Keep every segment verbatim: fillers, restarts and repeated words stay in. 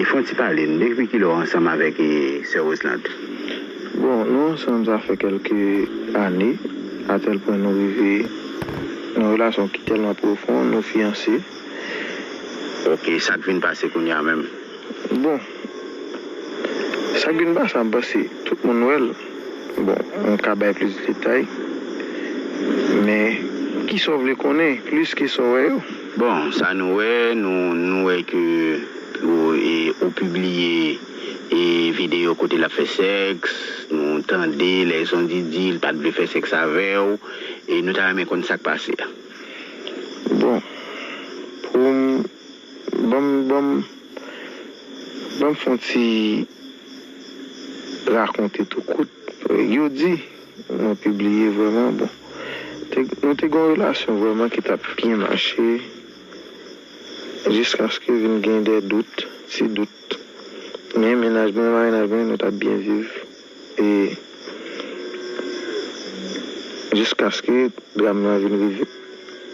Fè yon ti pale n, depi kilè w ansanm avèk, e, sè Roselande? Bon, nou ansanm sa fè kèlke ane, atèl pwen nou rive nan yon relasyon ki tèlman pwofon, nou fiyanse. Ok, sa k vin pase kounye a menm? Bon, sa k vin pase a, m panse tout moun wè l. Bon, m ka bay plis detay. Men, kisa w vle konnen plis ke sa w wè yo? Bon, sa nou wè, nou, nou wè ke ou, e, ou pibliye, e, videyo kote l ap fè sèks, nou tande lèzon di di l pa t vle fè sèks avè w, e nou ta renmen konn sa k pase a. Bon, pou m, ban m, ban m, ban m fè yon ti rakonte tou kout. Yo di, mwen pibliye vrèman, bon. Te, nou te gen yon relasyon vrèman ki t ap byen mache, jiskaske vin gen de dout, ti dout. Men mennaj mwen, marinaj mwen, nou t ap byen viv. E jiskaske dram nan vin rive.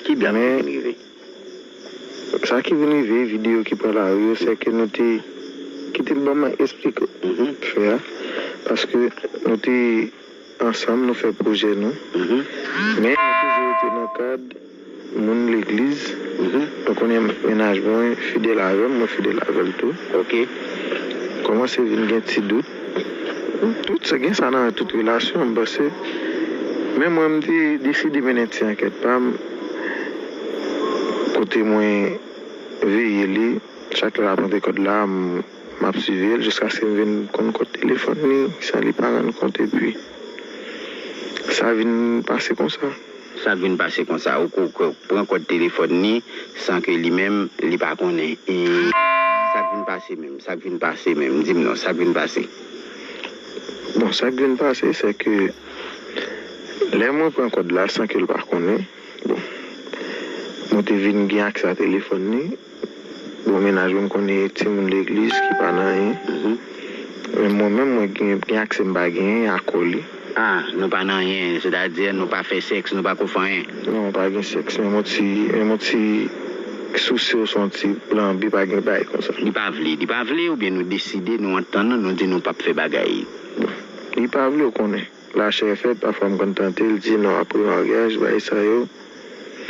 Ki dram nan vin rive? Sa ki vin rive, videyo ki pran lari yo, se ke nou te, kite m ban mwen eksplike w. Mhm. Fè a. Paske nou te ansanm, nou fè pwojè nou. Mhm. Men nou toujou rete nan kad moun legliz. Mhm. Ou konnen mennaj mwen fidèl avè m, mwen fidèl avè l tou. Ok. Kòmanse vin gen ti dout. Tout sa gen sa nan tout relasyon, m panse. Men mwen, m te deside mennen ti ankèt pa m. Kote mwen veye li, chak lè l ap rantre kòd la, m, m ap siveye l jiskaske m vin konn kòd telefòn li, san li pa rann kont, epi sa vin pase konsa. Sa vin pase konsa, ou ko-, ko-, pran kòd telefòn li san ke li menm, li pa konnen. E sa k vin pase menm, sa k vin pase menm, di m non, sa k vin pase. Bon, sa k vin pase, se ke lè mwen pran kòd la san ke l pa konnen, bon, mwen te vin gen aksè a telefòn li. Bon, mennaj mwen, m konnen timoun legliz ki pa nan anyen. Mhm. Men mwen menm, mwen gen, gen aksè m pa genyen a kò li. Ah, nou pa nan anyen, sètadi nou pa fè sèks, nou pa ko fè anyen. Non, pa gen sèks, menm yon ti, menm yon ti souse oswa yon ti lanbi, pa gen bagay konsa. Li pa vle, li pa vle, oubyen nou deside, nou antann nou, nou di nou p ap fè bagay? Bon, li pa vle, ou konnen. Lachè fèb, pafwa m konn tante l, di non, apre maryaj, bagay sa yo.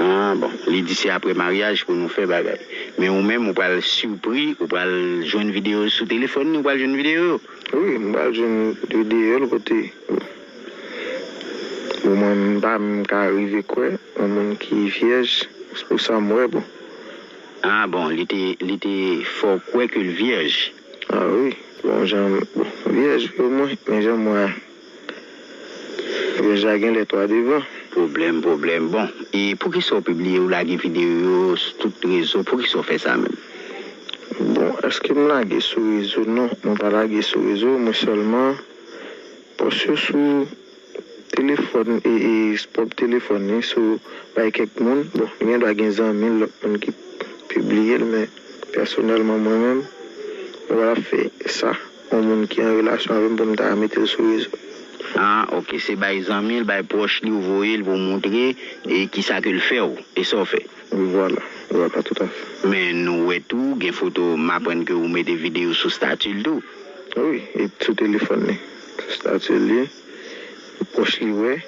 Ah, bon, li di se apre maryaj pou nou fè bagay. Men ou menm, ou pral sipri, ou pral jwenn videyo sou telefòn li, ou pral jwenn videyo yo? Wi, m pral jwenn videyo l kote, bon, mwen, m pa menm ka rive kwè yon moun ki vyèj, se pou sa m wè, bon. Ah, bon, li te, li te fè w kwè ke l vyèj? Ah wi, bon, jan, bon, vyèj, omwen, men jan m wè a. Vyèj la gen lè twa devan. Pwoblèm, pwoblèm. Bon, e poukisa w pibliye, ou lage videyo yo sou tout rezo? Poukisa w fè sa menm? Bon, èske m lage sou rezo? Non, mwen pa lage sou rezo, mwen sèlman pòs yo sou telefòn, e, e, pwòp telefòn li, sou bay kèk moun. Bon, li gen dwa gen zanmi l, lòt moun ki pibliye l, men pèsonèlman, mwen menm, mwen pa t ap fè sa. Yon moun ki an relasyon avè m pou m ta mete l sou rezo. Ah, ok. Se bay zanmi l, bay pwòch li, ou voye l pou w montre, e, kisa ke l fè w, e sa w fè. Wi, vwala. Vwala, toutafè. Men nou wè tou, gen foto, m aprann ke ou mete videyo sou stati l tou. Wi, e sou telefòn li. Sou stati li, pwòch li wè.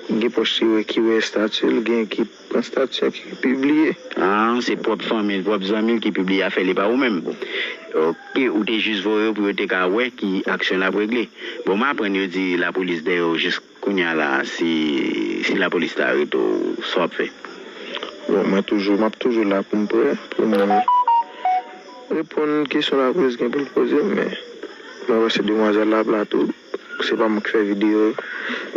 Gen pwòch li wè ki wè estati l, gen ki pran estati a ki pibliye. Ah, se pwòp fanmi l, pwòp zanmi l ki pibliye afè li, pa ou menm. Ok, ou te jis voye yo pou yo te ka wè ki aksyon l ap regle. Bon, m aprann yo di lapolis dèyè w jis kounye a la, si, si lapolis ta arete w, sa w ap fè? Bon, mwen toujou, m ap toujou la pou m prè, pou m reponn kesyon lapolis gen pou l poze m, men mwen wè se demwazèl la ap la tou. Se pa mwen k fè videyo yo.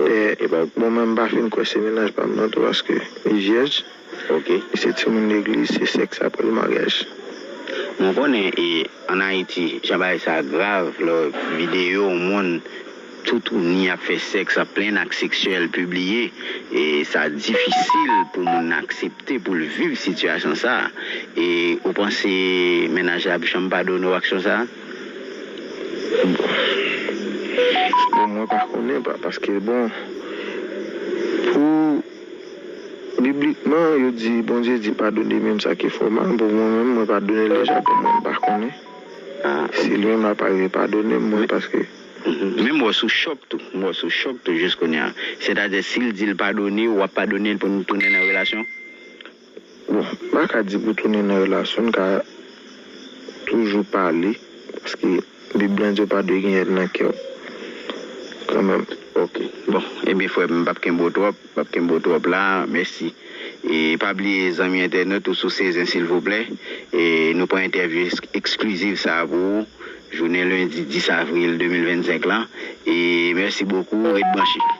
E, e pa, bon, mwen, m pa fin kwè se mennaj pa m nan tou, paske li vyèj. Ok. Li se timoun legliz, se sèks apre l maryaj. Mwen konnen, e, ann Ayiti, jan bagay sa grav, lè w videyo yon moun tout ou ni ap fè sèks, ap plen ak seksyèl pibliye, e sa difisil pou moun aksepte pou l viv sitiyasyon sa. E ou panse mennaj la ap janm padone w aksyon sa? Bon, mwen pa konnen, pa, paske, bon, pou biblikman, yo di, Bondye di padone menm sa ki fè w mal. Bon, mwen menm, mwen padone l deja, bon, mwen pa konnen. si li menm l ap arive padone m, mwen, paske Men m wè w sou chòk tou. M wè w sou chòk tou jis kounye a. Sètadi, si l di l padone w, w ap padone l pou nou tounen nan relasyon? Bon, m pa ka di pou tounen nan relasyon, n ka toujou pale, paske Bib lan di w pa dwe gen èn nan kè w. Kanmenm. Ok. Bon, ebyen, frè m, m p ap kenbe w twòp. M p ap kenbe w twòp la. Mèsi. E pa bliye, zanmi entènot, ou sou Sezen, silvouplè. E nou pran entèvyou eks- eksklizif sa a pou ou, jounen lendi dis avril de mil vennsenk lan. E mèsi bokou, ret branche.